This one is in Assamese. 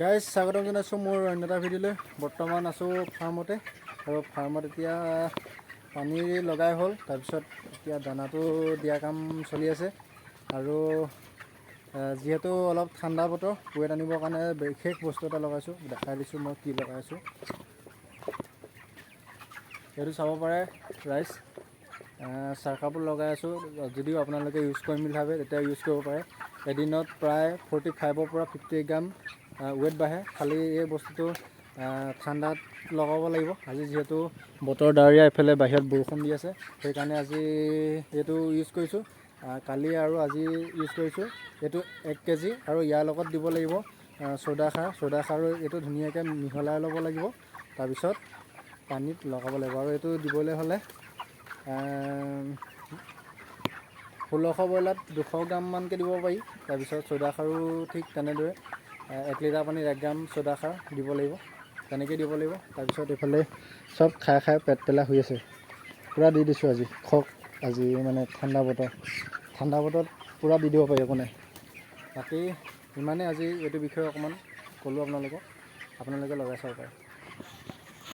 গাইজ, স্বাগতম জনাইছোঁ মোৰ অন্য এটা ভিডিঅ'লৈ। বৰ্তমান আছোঁ ফাৰ্মতে আৰু ফাৰ্মত এতিয়া পানী লগাই হ'ল। তাৰপিছত এতিয়া দানাটো দিয়া কাম চলি আছে আৰু যিহেতু অলপ ঠাণ্ডা বতৰ, ৱেট আনিবৰ কাৰণে বিশেষ বস্তু এটা লগাইছোঁ। দেখাই দিছোঁ মই কি লগাইছোঁ। এইটো চাব পাৰে ৰাইজ, চাৰকাপোৰ লগাই আছোঁ। যদিও আপোনালোকে ইউজ কৰিম বুলি ভাবে, তেতিয়া ইউজ কৰিব পাৰে। এদিনত প্ৰায় 45ৰ পৰা 50 গ্ৰাম ৱেট বাঢ়ে। খালি এই বস্তুটো ঠাণ্ডাত লগাব লাগিব। আজি যিহেতু বতৰ ডাৱৰীয়া, এইফালে বাহিৰত বৰষুণ দি আছে, সেইকাৰণে আজি এইটো ইউজ কৰিছোঁ। কালি আৰু আজি ইউজ কৰিছোঁ। এইটো 1 কেজি আৰু ইয়াৰ লগত দিব লাগিব চৌদা খাৰ। চৌদা খাৰ এইটো ধুনীয়াকৈ মিহলাই ল'ব লাগিব, তাৰপিছত পানীত লগাব লাগিব। আৰু এইটো দিবলৈ হ'লে 1600 ব্ৰইলাৰত 200 গ্ৰামমানকৈ দিব পাৰি। তাৰপিছত চৌদা খাৰো ঠিক তেনেদৰে 1 লিটাৰ পানীত 1 গ্ৰাম চৌদা খাৰ দিব লাগিব, তেনেকৈ দিব লাগিব। তাৰপিছত এইফালে চব খাই খাই পেট পেলাই শুই আছে। পূৰা দি দিছোঁ আজি খক। আজি মানে ঠাণ্ডা বতৰ, ঠাণ্ডা বতৰত পূৰা দি দিব পাৰি, একো নাই। বাকী ইমানেই। আজি এইটো বিষয়ে অকণমান ক'লোঁ আপোনালোকক, আপোনালোকে লগাই চাব পাৰে।